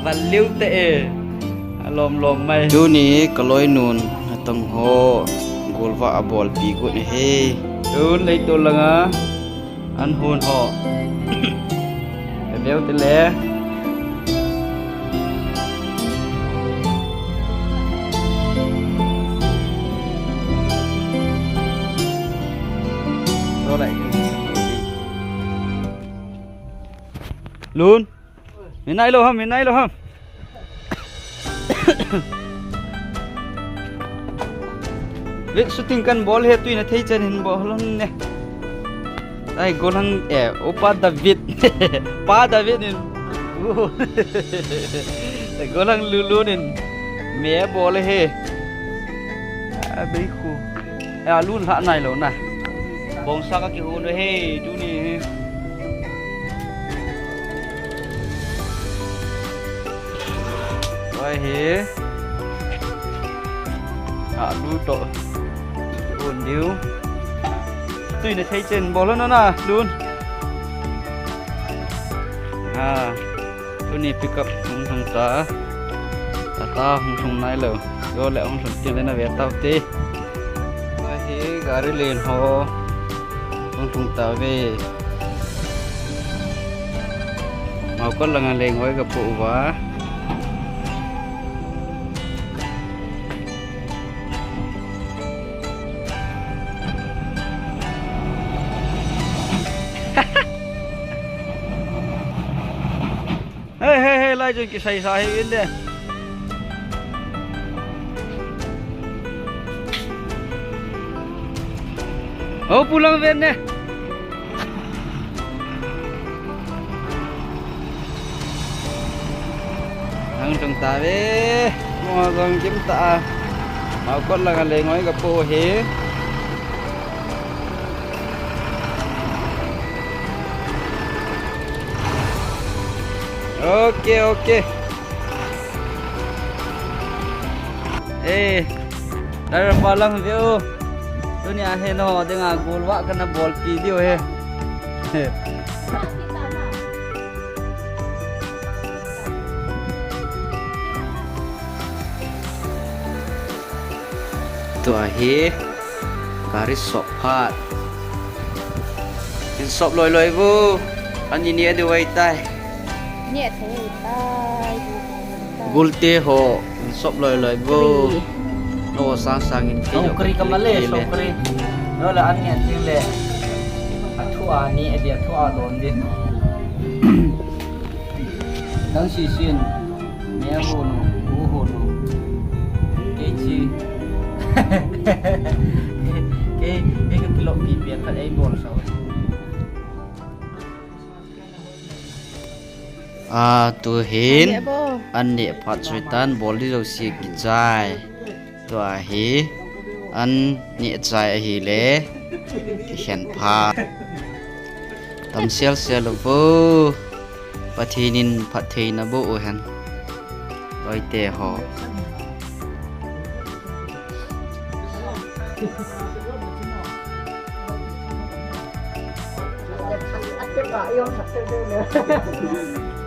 ວັນລິວເຕະເອ ອາລອມໆໄມ ດູນີ້ກະລອຍນູນ ຕ້ອງຫໍ້ ໂກລວະອາບອລປີກຸນເຮ ນູນໄດ້ໂຕລະງາ ອັນໂຫນຫໍ້ ແບວເຕະແລ ໂຕໄດ້ ລູນ ມີໄນໂລຮຳ ມີໄນໂລຮຳ ເວກຊູຕິງກັນບອລເຮຕຸຍນະເທເຈນເຫັນບໍ່ລະແນ ໄອ້ໂກລັງແອ ໂອປາດາວິດ ປາດາວິດນີ້ ໂອ້ ໄອ້ໂກລັງລູລູນີ້ ແມ່ບອລເຮ ອາເບຄູ ອາລຸນຫະໄນໂລນະ ບົງຊາກະກິໂອເນເຮ ດູນີ້ເຮ ໄວເຮ ອາລຸໂຕ ໂອນດິວ ຕຸ້ຍໃນໄທເຈັນ ບໍລະນະນາ ລຸນ ອາ ໂຕນີ້ປິກັບຫົງທົງຕາ ຕາຕາຫົງທົງນາຍເລີ ໂຍແລະຫົງທົງເຈັນເລີນະແວຕາວເຕ ວາເຮ ກາເຣເລນຫໍ ຫົງທຸງຕາເວ ເອົາກອນລະງານເລງໄວ້ກັບໂປວາ ເຮີ້ຍ ເຮີ້ຍ ເຮີ້ຍ ໄລ່ຈົນກິໃສ່ສາເຮວິນເດ້ ໂອ້ ປູລັງເວັນເດ້ ທັງຕົງຕາເວ ມໍສັງກິມຕາ ເອົາກອນລະກະເລງໄວ້ກັບໂປເຮ ໂອເຄ ໂອເຄ ເອ ໄດ້ລະບາລັງເວໂອ ໂຕນີ້ອາເຮນໍ ເດງອາໂກລວະກັນນະບອລປີດຽວເຮ ຕົວເຮ ກາລິສອບພາດ ເຫັນສອບລອຍໆ ເວີ ອັນນີ້ເນຍເດໄວຕາຍ ເນຍເທຕາຍ ບຸລເຕໂຮ ເຫັນສອບລອຍໆ ເວີ ໂນຊາງຊາງເຫັນເຕໂຍ ໂຊກຣີກຳມະເລ ໂຊກຣີ ໂນລະອັນເນຍຈິງເລ ອະທຸອານີ ອະເດຍທຸອາໂລນດິ ດັງຊີຊຽນ ແມໂຮໂນ ໂອໂຮໂນ ເກຈີ ເກ ເກກະກິໂລປີເປຍນ ພັດໄອບອນເຊົາ ອາ ໂຕເຫັນ ອັນເນຍພັດຊ່ວຍຕານ ບອລລີໂລເຊຍກິຈາຍ ຕົວເຮ ອັນເນຍຈາຍອະເຮເລ ແຂນພາ ຕຳເຊລເຊລໂບ ປະເທນິນ ປະເທນະໂບ ໂອແຮນ ລອຍແຕ່ຫໍ ອາເຈັບກະຍອມສັກເຕີເດີ.